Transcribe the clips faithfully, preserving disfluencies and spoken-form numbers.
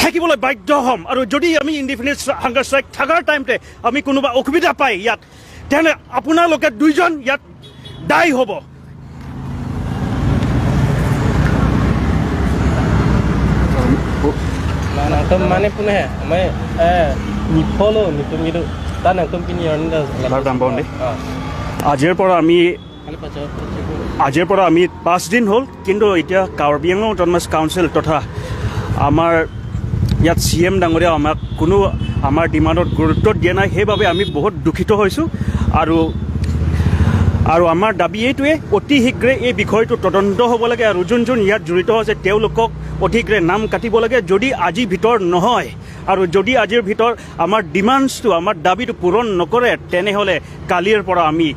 থাকিবলৈ বাধ্য হ'ম। আৰু যদি আমি ইনডিফিনিট হাংগাৰ ষ্ট্ৰাইক থকাৰ টাইমতে আমি কোনোবা অসুবিধা পাই ইয়াত, তেনে আপোনালোকে দুইজন ইয়াত দায়ী হ'ব। Nangtum mane pune he, mane, eh, nipholo, nitum gitu. Ta nangtum pini yarn da. Bar dam bom de. Ah. আজিৰ পৰা আমি, আজিৰ পৰা আমি পাঁচ দিন হ'ল, কিন্তু এতিয়া কাৰ্বি আংলং অট'নমাছ কাউন্সিল তথা আমাৰ ইয়াত চি এম ডাঙৰীয়া আমাক কোনো আমাৰ ডিমাণ্ডত গুৰুত্ব দিয়া নাই। সেইবাবে আমি বহুত দুখিত হৈছোঁ। আৰু, আৰু আমাৰ দাবী এইটোৱে, অতি শীঘ্ৰে এই বিষয়টো তদন্ত হ'ব লাগে আৰু যোন যোন ইয়াত জড়িত হৈছে তেওঁলোকক অতি শীঘ্ৰে নাম কাটিব লাগে। যদি আজিৰ ভিতৰত নহয় আৰু যদি আজিৰ ভিতৰত আমাৰ ডিমাণ্ডছটো, আমাৰ দাবীটো পূৰণ নকৰে, তেনেহ'লে কালিৰ পৰা আমি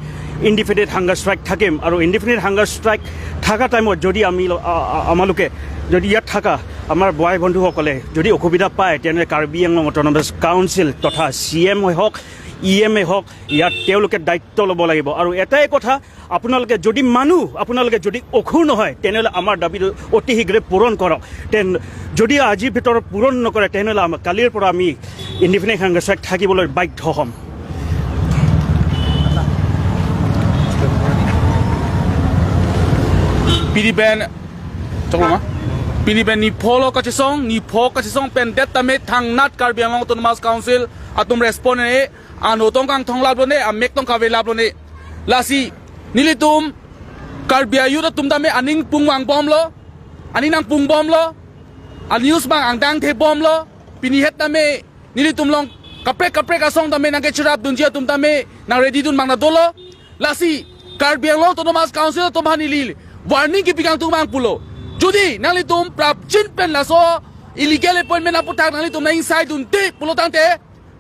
ইনডিফিনিট হাংগাৰ ষ্ট্ৰাইক থাকিম। আৰু ইনডিফিনিট হাংগাৰ ষ্ট্ৰাইক থকা টাইমত যদি আমি ল-, আ-, আ-, আমালোকে যদি ইয়াত থকা আমাৰ বোৱাৰী বন্ধুসকলে যদি অসুবিধা পায়, তেনে কাৰ্বি আংলং অট'নমাছ কাউন্সিল তথা চি এম হওক, ই এম এ হওক, ইয়াত তেওঁলোকে দায়িত্ব ল'ব লাগিব। আৰু এটাই কথা, আপোনালোকে যদি মানুহ, আপোনালোকে যদি অসুৰ নহয়, তেনেহ'লে আমাৰ দাবীটো অতি শীঘ্ৰে পূৰণ কৰক। তেন-, যদি আজিৰ ভিতৰত পূৰণ নকৰে, তেনেহ'লে আমাৰ কালিৰ পৰা আমি ইনডিফিনিট হাংগাৰ ষ্ট্ৰাইক থাকিবলৈ বাধ্য হ'ম। Pini pen, choklo ma? Pini pen nipholo kachesong, nipho kachesong pen det tame thangnat Karbi Anglong Autonomous Council atum respond ne, ano tong kangthong lap lone, amek tong kave lap lone. Lasi, nelitum, Karbi a-youth atum tame aning pungvang bomlo, aning nangpung bomlo, a-news bang angdang the bomlo, pini het tame, nelitum along kaprek kaprek asong tame nangkecherap dunji atum tame nang ready dun bang na dolo. Lasi, Karbi Anglong Autonomous Council atum aphan neli warning kepi kangtung bang pulo. Jodi nanglitum prapjin pen laso illegal appointment aputhak nanglitum nang-ingsai dunde pulo tangte,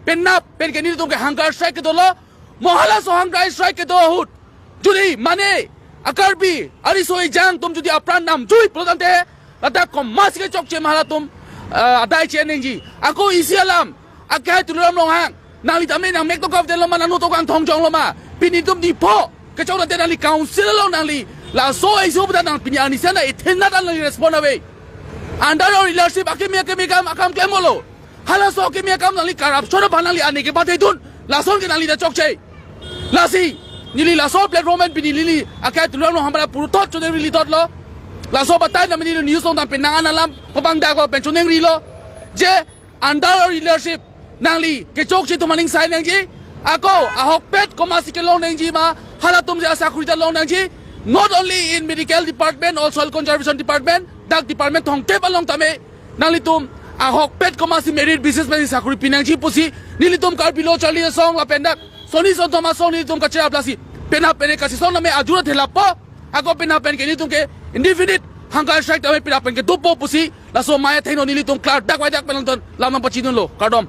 penap pen ke nelitum ke hunger strike kedolo, mo halaso hunger strike kedo ahut jodi mane a-Karbi ariso ejang atum jodi apran namjui pulo tangte, ladak komatsi kechokche ma halatum, ah, adai che-en nangji. Ako isi alam, akehai Tuliram Ronghang, nangli tame nangmek tong kave lo ma, nangno tong kangthong jong lo ma? Pini tum nipho kechok tangte nangli council along nangli laso issue pu ta nang pini arnisi an ethenat an nangli respond ave. Under our leadership akimi akimi akam akam klemlo. Halaso akimi akam nangli corruption aphan nangli ani ke pathe dun. Lason ke nangli ta chokche. Lasi, neli laso platform pen pini neli akehai Tuliram Ronghang aphan puruthot choningri thotlo. Laso batai tame neli news along tame penang an alam pabang daklo pen choningrilo. Je, under our leadership nangli kechokche atum aning sai nangji. Ako ahokpet komatsi kelong nangji ma, halatum je asakuri ta long nangji. Not only in medical department, also soil conservation department, dak department thomkep along tame nanglitum ahokpet komatsi merit basis pen sakuri pi nangji pusi nelitum Karbi Lo Charli Asong lapen dak Sony Sonthom Asong nelitum kacherap. Lasi penap pen kachesong tame ajura thela po. Ako penap pen ke nelitum ke indefinite hunger strike tame penap pen ke dopo pusi laso maya thengno nelitum klardak vaidak pen nangton lam nangpachidunlo. Kardom.